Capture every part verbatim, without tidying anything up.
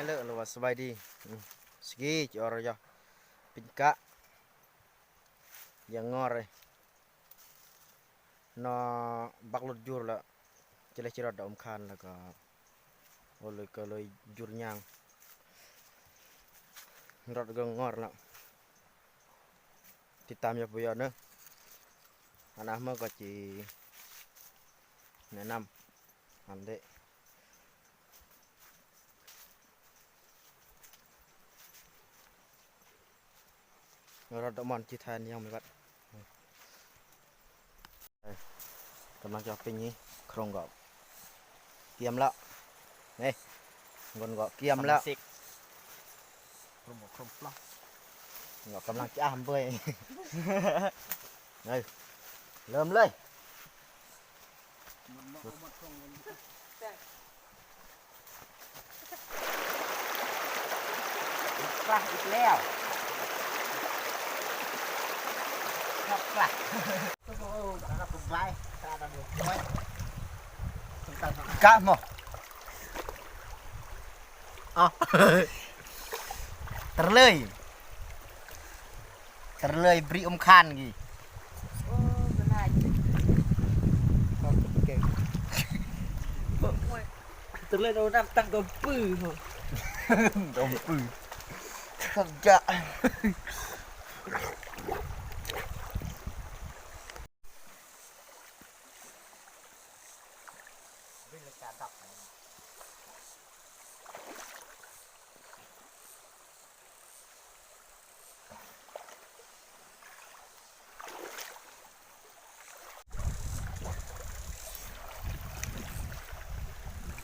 Leo, leo, sbai di. Hmm. Sigi, ci oro ya. Pin ka. Yang ngor, eh. Na bak lut jur la. Chele chirot da Um Khan la ka. Olo ka loi jur nyang. Rot ga ngor la. Titam ya puyo na. Anah ma ka ci. Nenam. Ande. Ngorot dok mon ci than yang mi bad. Kamlang cho pin ni krong gok. Kiam la. Nih. Ngon gok kiam la. Sik. Krong gok krong plah. Gok kamlang ci ah mboi. Nih. Lom loi. Kah, itleo. Kah. Kah mo. Ah. Terlei. Terlei bri Um Khan gi. Terlei no nam tang dompu. Dompu. Kerja.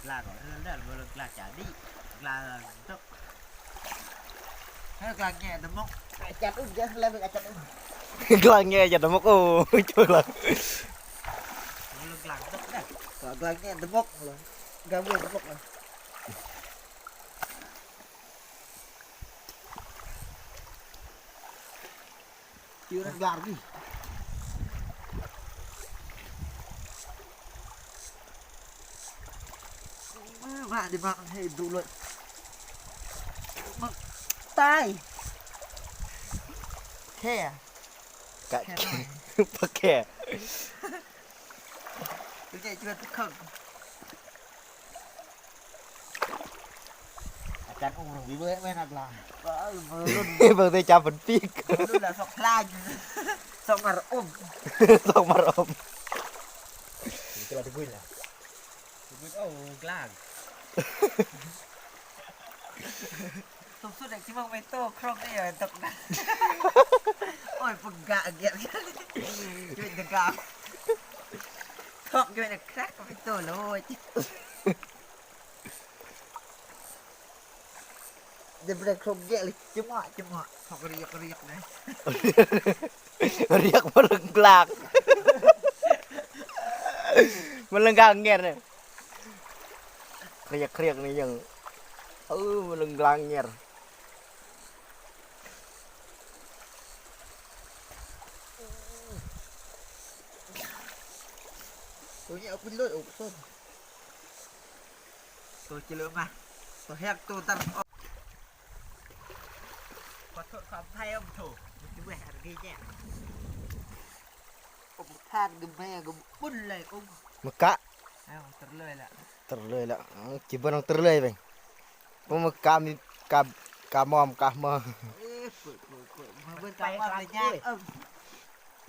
Gla kok, gla, gla, gla jadi. Gla, gla, gla. Hei, gla nge demok. Acat udah, lebih acat udah. Gla nge aja demok, oh, coba. Gla, gla, demok dah. Gla nge demok, gla. Gabung demok lah. Tiuran gargi. Wah, di mana, hei, dulu. Mak-, tai. Khe. Ka-, khe, tai. Pakai. Oke, coba tekuk. Acan urung di bawah, main apa? Wah, belum. Bang, teh caben pik. Belum lah, sok lagi. Sok marom. Sok marom. Itu lah diguin lah. Diguin, oh, gelang. Tuk sudah cuma main tok, krok dia tok dah. Oi, pegak aja. Cuy, degak. Tok gimana krak itu loh. Dia pada krok dia lagi. Cuma, cuma. Tok riak-riak deh. Riak melengklak. Melenggang nger nih. Kriak-kriak nih, Jeng. Oh, melenggang nger. Tuh, ini aku dulu, oh, betul. Tuh, celuk mah. Tuh, hek tuh, ntar. Oh. Kau tuh, kau payung tuh. Itu weh harganya. Pembukaan gemaya, gem-, pun lai, um. Mekak. Ayo, terlei lah. Terlei lah. Ah, kiban nang terlei, bang. Pemekam, kab-, kamom, kahmo. Eh, pu, pu, pu. Maben kamom, pai, pai, banyak, pai, em.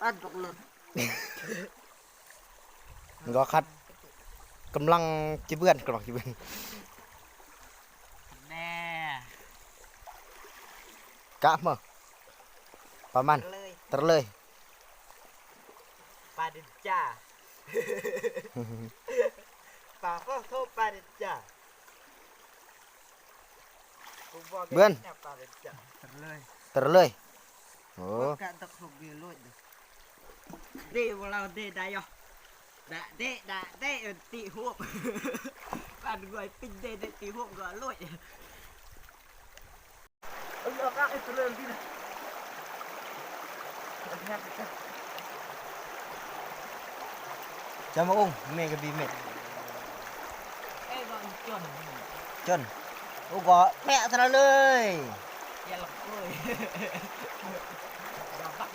Antuk, lur. Enggak kat. Kemlang kiban, kemlang kiban. Nah. Kahmo. Paman. Terlei. Terlei. Padeja. Papa ko padeja. Buen. Padeja. Terlei. Terlei. Oh. Ka dak hobi lo. Dek, walau dek, dah, yo. Dak, dek, dak, dek, ti hop. Kan gua pin dek, dek, ti hop, gua lo. Sama ung, me ke bi me. Con. Uga, mek sana lei. Ya, lek, oi. Dapat.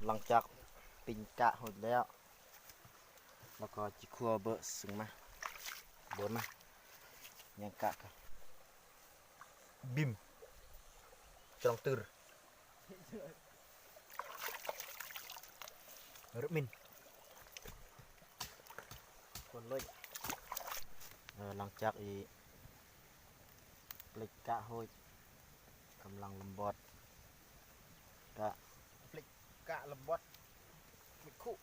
Lăng chok pin kah hôi leo. Lăng kơ chi khua bơ sưng mah. Bơ mah. Nhang kah kah. Bim. Trong tür. Rơmin. Kon lôi. Ơ, lăng chok i. Plik kah hôi. Kơmlăng lembot. Kah. Plik kah lembot. Plik khu.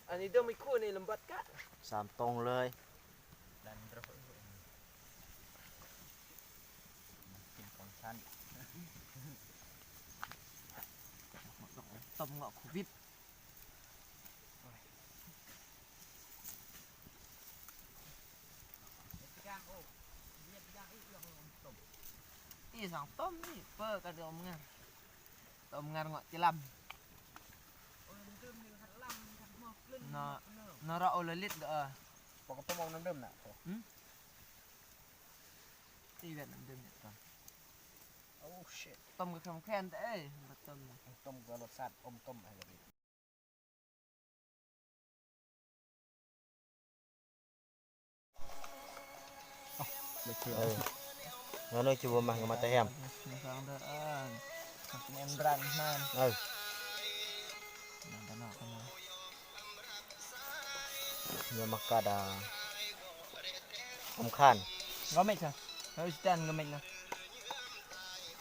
Ani dong mi khu ni lembot kah? Sam tong lei. Dan terus. Makin kongsan. Tom ngok covid. Ih, sang tom ni, pe kada om ngar. Tom ngar ngok tilam. Na, nara olalit da. Pokok tom om nandem na. Hmm? Igat nandem na tom. Oh shit. Tom ke kam khen ta, eh, betul na. Tom galot sat om tom ai lagi. Betul. Eh. Nganu coba mah ngamata hem. Masang daan. Makin endran, man. Eh. Nah, kena, kena. Nya maka ada. Om Khan. Gamit sa. Kau istian gamit na.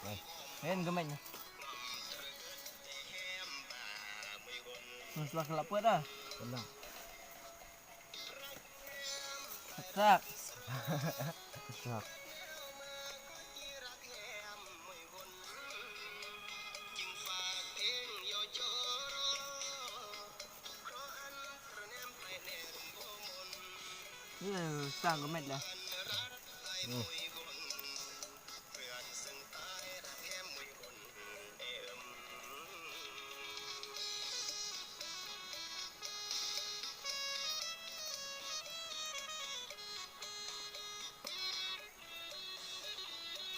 Eh. Hen gamit na. Mas lah kelap dah. Tenang. Sak. Sak. Iya, sang gamit lah. Hmm.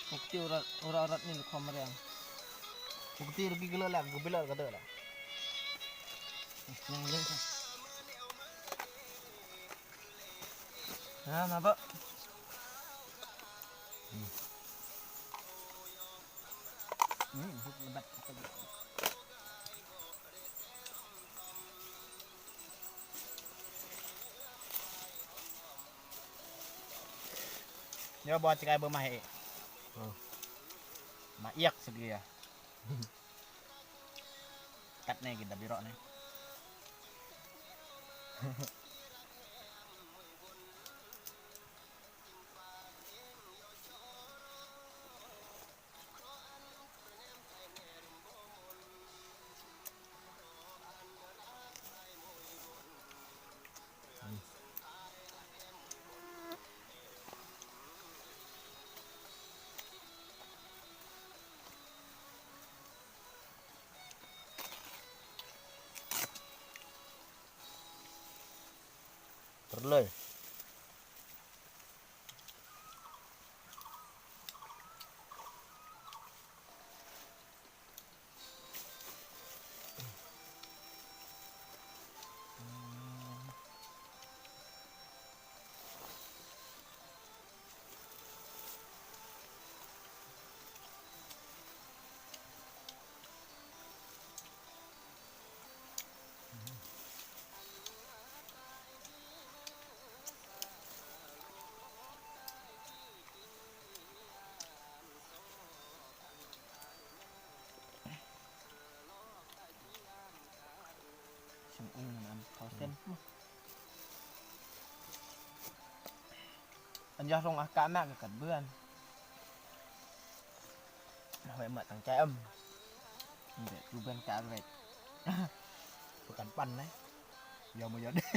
Bukti ura, ura urat ni lukho mariang. Bukti lagi gelo lah, gubila kada lah. Yang lain kan. Nah, mabok. Hmm. Hmm, lebat. Nyo bawa cikai bemah e. Hmm. Ma iyak segi ya. Kat ne kita biro ne. Perlei. Sing ung nam thao sen. Anjah rong aka mak ke kat beuan. Nah, wek mak tang cai em. Nde, cuban ka wek. Bukan pan, eh. Ya, mau ya deh.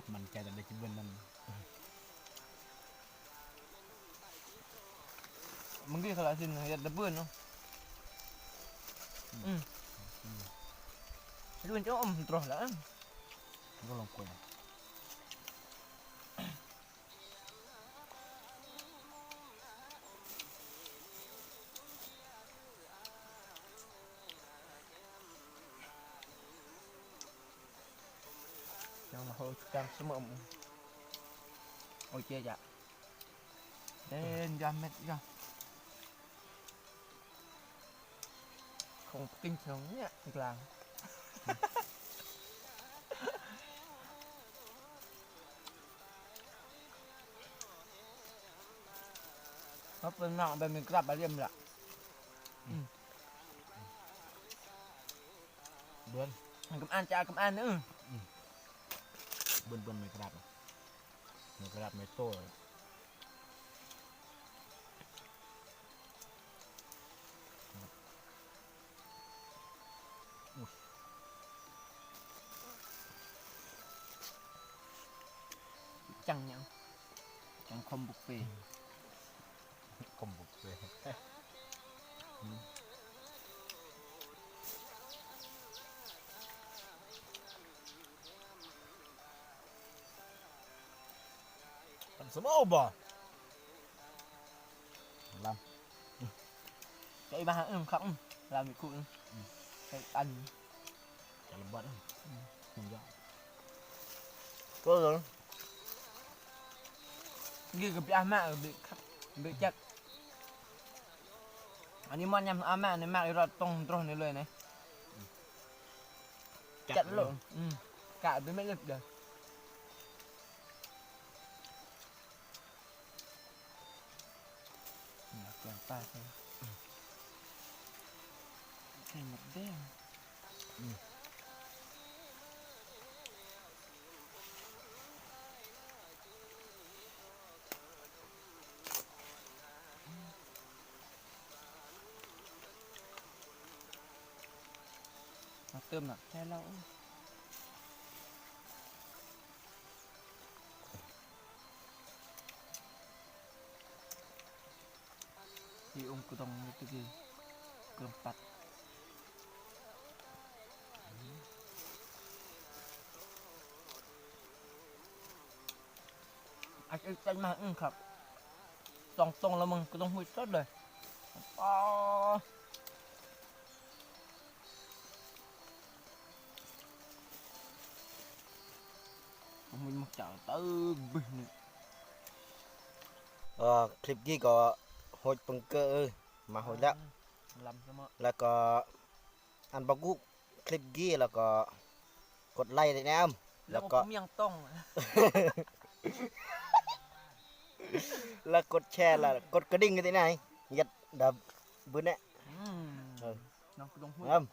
Man cara da ci benan. Menggi kalau sin ya da bun, no. Hmm. Lu cok om terus lah. Golong kue. Yang mau tukang semua. Oke, ya. Eh, jamet ya. Không tin tưởng nhé, là. Hấp lên mạng bên mình grab bà liêm lạ. Bươn. Công an, chào công an nữa. Bươn, bươn mày grab. Mày grab mày tô. Ui. Chăng nhá. Chăng không bục phê. Không bục phê. Ăn sớm ốm à? Lắm. Cái ba ăn khóc. Làm việc cụ. Cái ăn. Chả làm bận. Không dám. Có rồi. Ghi cái bi ama, bi khóc, bi chắc. Ani mon nyam ama ni mak iro tong droh ni lui ni. Chặt luôn. Chặt luôn. Ừ. Cả bi mét lít rồi. Nè, còn ta thôi. Cái mặt đen. Ừ. Mà tôm nè, chai lau. Thì ông cứ đồng như cái gì? Cứ đồng tắt. Ach, ach, ach, mah, mm, khap. Tong, tong, la mong, kedong hui sot deh. Ah. Kedong hui mah chao tau bih ni. Ờ, clip gi có hụt păng cơ ư, mà hụt lắm. Lắm lắm ạ. Là có ăn bao gục clip gi là có cột like đấy em. Là có miếng tông. Là cột share là cột cái đinh cái thế này. Nhật đập bữa nè. Ừm. Ừ. Nông cái đồng hôi. Em.